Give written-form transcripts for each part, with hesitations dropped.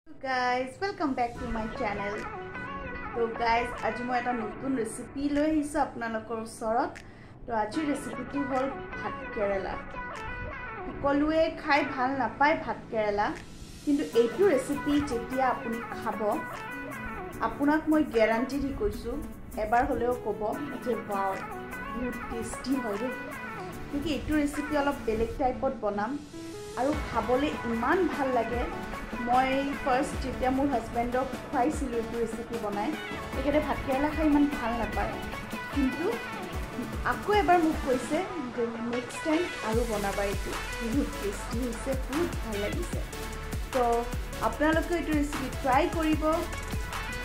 Guys, welcome back to my channel. তো guys, আজি মই এটা নতুন ৰেচিপি লৈ আহিছোঁ আপোনালোকৰ ওচৰত। তো আজিৰ ৰেচিপিটো হ'ল ভাত কেৰেলা। সকলোৱে খাই ভাল নাপায় ভাত কেৰেলা, কিন্তু এইটো ৰেচিপি যেতিয়া আপুনি খাব, আপোনাক মই গেৰাণ্টি দি কৈছোঁ, এবাৰ হ'লেও ক'ব যে ৱাও, বহুত টেষ্টি হয় দেই। কিন্তু এইটো ৰেচিপি অলপ বেলেগ টাইপত বনাম আৰু খাবলৈ ইমান ভাল লাগে। মই ফাৰ্ষ্ট যেতিয়া মোৰ হাজবেণ্ডক খুৱাইছিলোঁ এইটো ৰেচিপি বনাই, তেখেতে ভাতকেৰেলা খাই ইমান ভাল নাপায়, কিন্তু আকৌ এবাৰ মোক কৈছে যে নেক্সট টাইম আৰু বনাবা, এইটো বহুত টেষ্টি হৈছে, বহুত ভাল লাগিছে। তো আপোনালোকেও এইটো ৰেচিপি ট্ৰাই কৰিব,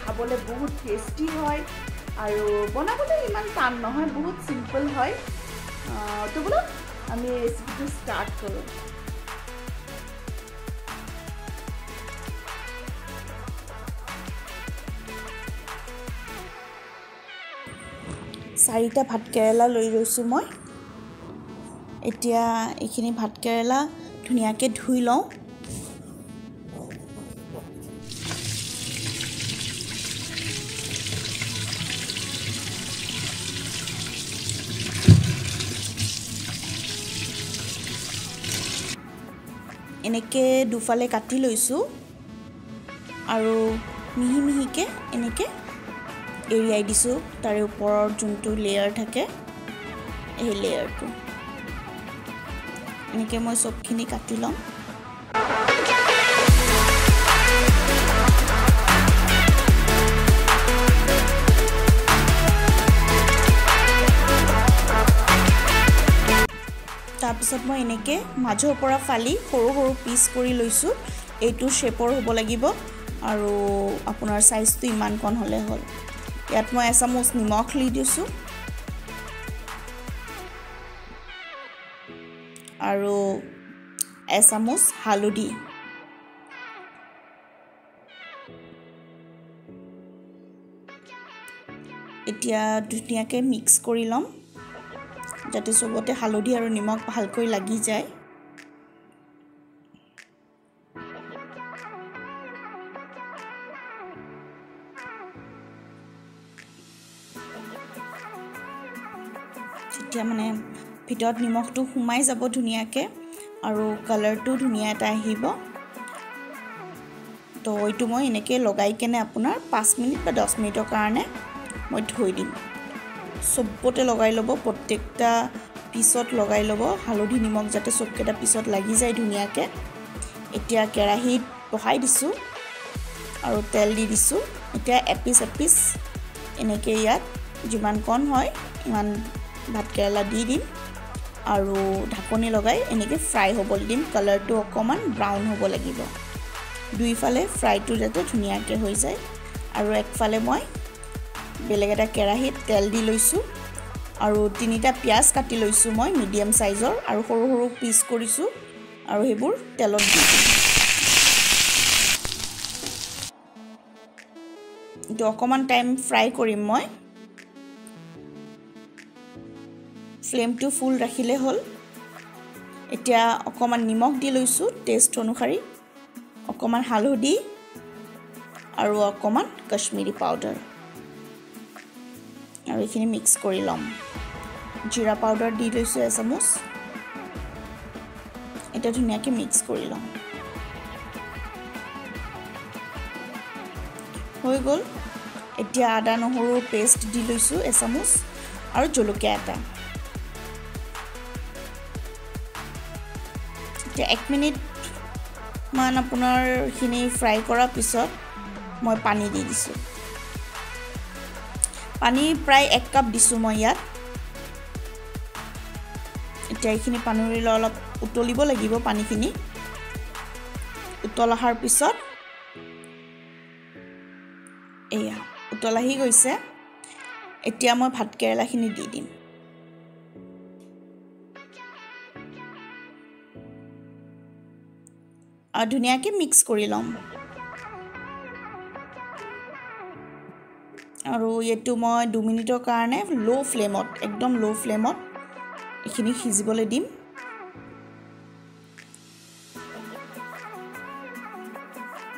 খাবলৈ বহুত টেষ্টি হয় আৰু বনাবলৈ ইমান টান নহয়, বহুত চিম্পল হয়। তো বোলো আমি ৰেচিপিটো ষ্টাৰ্ট কৰোঁ। চাৰিটা ভাতকেৰেলা লৈ লৈছোঁ মই। এতিয়া এইখিনি ভাতকেৰেলা ধুনীয়াকৈ ধুই লওঁ। এনেকৈ দুফালে কাটি লৈছোঁ আৰু মিহি মিহিকৈ এনেকৈ এৰিয়াই দিছোঁ, তাৰে ওপৰৰ যোনটো লেয়াৰ থাকে সেই লেয়াৰটো। এনেকৈ মই চবখিনি কাটি ল'ম। তাৰপিছত মই এনেকৈ মাজৰ পৰা ফালি সৰু সৰু পিচ কৰি লৈছোঁ। এইটো শ্বেপৰ হ'ব লাগিব আৰু আপোনাৰ চাইজটো ইমানকণ হ'লে হ'ল। ইয়াত মই এচামুচ নিমখ দি দিছোঁ আৰু এচামুচ হালধি। এতিয়া ধুনীয়াকৈ মিক্স কৰি ল'ম, যাতে চবতে হালধি আৰু নিমখ ভালকৈ লাগি যায়। তেতিয়া মানে ভিতৰত নিমখটো সোমাই যাব ধুনীয়াকৈ আৰু কালাৰটো ধুনীয়া এটা আহিব। তো এইটো মই এনেকৈ লগাই কেনে আপোনাৰ 5 মিনিট বা 10 মিনিটৰ কাৰণে মই থৈ দিম। চবতে লগাই ল'ব, প্ৰত্যেকটা পিছত লগাই ল'ব হালধি নিমখ, যাতে চবকেইটা পিছত লাগি যায় ধুনীয়াকৈ। এতিয়া কেৰাহীত বহাই দিছোঁ আৰু তেল দি দিছোঁ। এতিয়া এপিচ এপিচ এনেকৈ ইয়াত যিমানকণ হয় ইমান ভাতকেৰেলা দি দিম আৰু ঢাকনি লগাই এনেকৈ ফ্ৰাই হ'বলৈ দিম। কালাৰটো অকণমান ব্ৰাউন হ'ব লাগিব, দুইফালে ফ্ৰাইটো যাতে ধুনীয়াকৈ হৈ যায়। আৰু একফালে মই বেলেগ এটা কেৰাহীত তেল দি লৈছোঁ আৰু 3টা পিঁয়াজ কাটি লৈছোঁ মই মিডিয়াম চাইজৰ আৰু সৰু সৰু পিচ কৰিছোঁ আৰু সেইবোৰ তেলত দি দিম। এইটো অকণমান টাইম ফ্ৰাই কৰিম মই। ফ্লেমটো ফুল ৰাখিলে হ'ল। এতিয়া অকণমান নিমখ দি লৈছোঁ টেষ্ট অনুসৰি, অকণমান হালধি আৰু অকণমান কাশ্মীৰী পাউডাৰ, আৰু এইখিনি মিক্স কৰি ল'ম। জিৰা পাউডাৰ দি লৈছোঁ এচামুচ। এতিয়া ধুনীয়াকৈ মিক্স কৰি ল'ম। হৈ গ'ল। এতিয়া আদা নহৰুৰ পেষ্ট দি লৈছোঁ এচামুচ আৰু জলকীয়া এটা। এতিয়া 1 মিনিটমান আপোনাৰ এইখিনি ফ্ৰাই কৰাৰ পিছত মই পানী দি দিছোঁ। পানী প্ৰায় 1 কাপ দিছোঁ মই ইয়াত। এতিয়া এইখিনি পানী অলপ উতলিব লাগিব। পানীখিনি উতল অহাৰ পিছত এয়া উতল আহি গৈছে। এতিয়া মই ভাতকেৰেলাখিনি দি দিম। আৰু ধুনীয়াকৈ মিক্স কৰি ল'ম। আৰু এইটো মই 2 মিনিটৰ কাৰণে ল' ফ্লেমত, একদম ল' ফ্লেমত এইখিনি সিজিবলৈ দিম।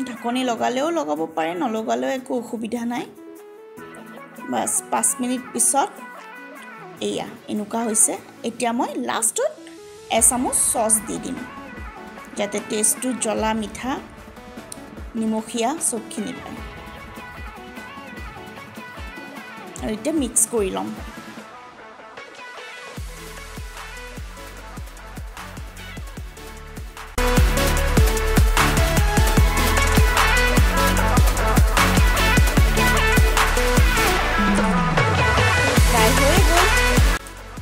ঢাকনি লগালেও লগাব পাৰে, নলগালেও একো অসুবিধা নাই। বাছ 5 মিনিট পিছত এয়া এনেকুৱা হৈছে। এতিয়া মই লাষ্টত এচামুচ চচ দি দিম, যাতে টেষ্টটো জ্বলা মিঠা নিমখীয়া চবখিনি পায়। আৰু এতিয়া মিক্স কৰি ল'ম।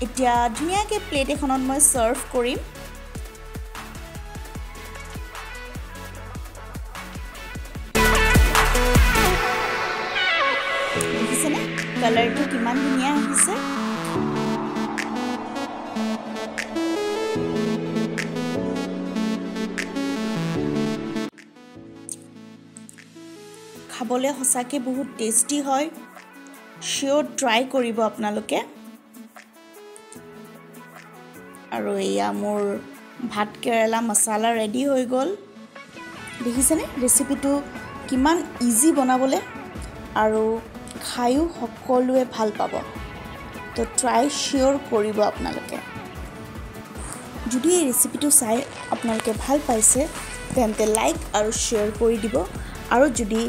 এতিয়া ধুনীয়াকৈ প্লেট এখনত মই ছাৰ্ভ কৰিম। দেখিছেনে কালাৰটো কিমান ধুনীয়া আহিছে। খাবলৈ সঁচাকৈ বহুত টেষ্টি হয়, চিয়'ৰ ট্ৰাই কৰিব আপোনালোকে। আৰু এয়া মোৰ ভাত কেৰেলা মছলা ৰেডি হৈ গ'ল। দেখিছেনে ৰেচিপিটো কিমান ইজি বনাবলৈ আৰু খায়ো সকলোৱে ভাল পাব। তো ট্ৰাই চিয়'ৰ কৰিব আপোনালোকে। যদি এই ৰেচিপিটো চাই আপোনালোকে ভাল পাইছে তেন্তে লাইক আৰু শ্বেয়াৰ কৰি দিব। আৰু যদি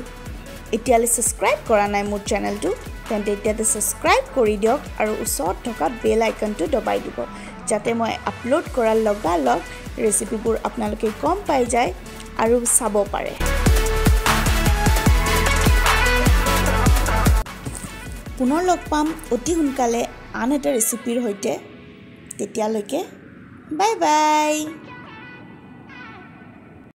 এতিয়ালৈ ছাবস্ক্ৰাইব কৰা নাই মোৰ চেনেলটো, তেন্তে এতিয়াতে ছাবস্ক্ৰাইব কৰি দিয়ক আৰু ওচৰত থকা বেল আইকনটো দবাই দিব, যাতে মই আপলোড কৰাৰ লগালগ ৰেচিপিবোৰ আপোনালোকে গম পাই যায় আৰু চাব পাৰে। পুনৰ লগ পাম অতি সোনকালে আন এটা ৰেচিপিৰ সৈতে। তেতিয়ালৈকে বাই বাই।